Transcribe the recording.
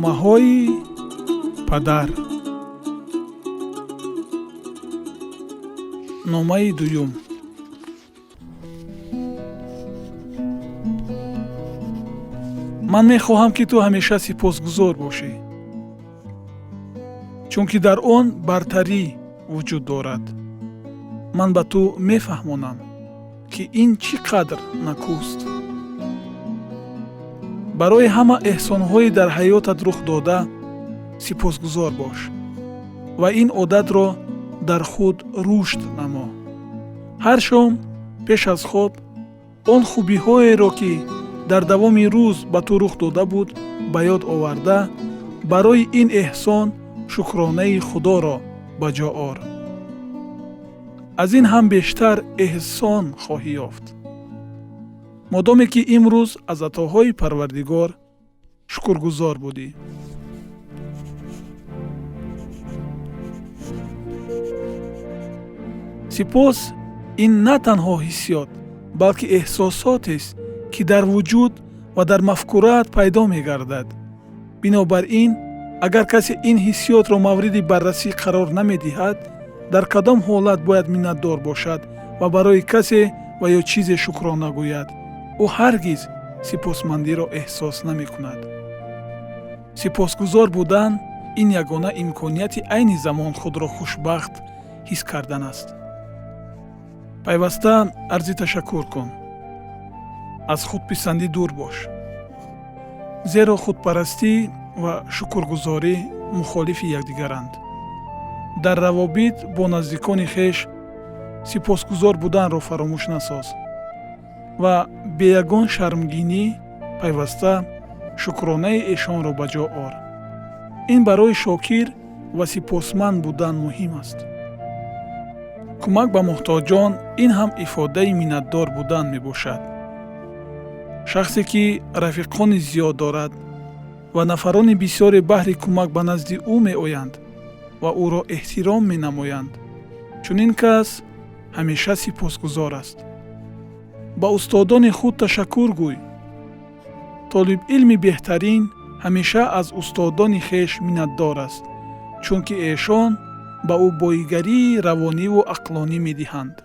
Номаҳои падар. Номаи дуюм. Ман мехоҳам, ки ту ҳамеша сипосгузор бошӣ, чунки дар он бартарӣ вуҷуд дорад. Ман ба ту мефаҳмонам, ки ин чӣ қадр накӯст. Барои ҳама эҳсонҳои дар ҳаётат рух дода сипосгузор бош ва ин одатро дар худ рушд намо. Ҳар шом пеш аз хоб он хубиҳоеро, ки дар давоми рӯз ба ту рух дода буд, ба ёд оварда, барои ин эҳсон шукронаи Худоро ба ҷо ор. Аз ин ҳам бештар эҳсон хоҳӣ ёфт, модоме ки имрӯз аз атоҳои Парвардигор шукргузор будӣ. Сипос ин на танҳо ҳиссиёт, балки эҳсосотест, ки дар вуҷуд ва дар мафкураат пайдо мегардад. Бинобар ин, агар касе ин ҳиссиётро мавриди баррасӣ қарор намедиҳад, дар кадом ҳолат бояд миннатдор бошад ва барои касе ва ё чизе шукрона гӯяд, ӯ ҳаргиз сипосмандиро эҳсос намекунад. Сипосгузор будан ин ягона имконияти айни замон худро хушбахт ҳис кардан аст. Пайваста арзи ташаккур кун. Аз худписандӣ дур бош, зеро худпарастӣ ва шукргузорӣ мухолифи якдигаранд. Дар равобит бо наздикони хеш сипосгузор буданро фаромӯш насоз ва бе ягон шармгинӣ пайваста шукронаи эшонро ба ҷо ор. Ин барои шокир ва сипосманд будан муҳим аст. Кӯмак ба муҳтоҷон ин ҳам ифодаи миннатдор будан мебошад. Шахсе, ки рафиқони зиёд дорад ва нафарони бисёре баҳри кӯмак ба назди ӯ меоянд ва ӯро эҳтиром менамоянд, чунин кас ҳамеша сипосгузор аст. Ба устодони худ ташаккур гӯй. Толибилми беҳтарин ҳамеша аз устодони хеш миннатдор аст, чунки эшон ба ӯ боигарии равониву ақлонӣ медиҳанд.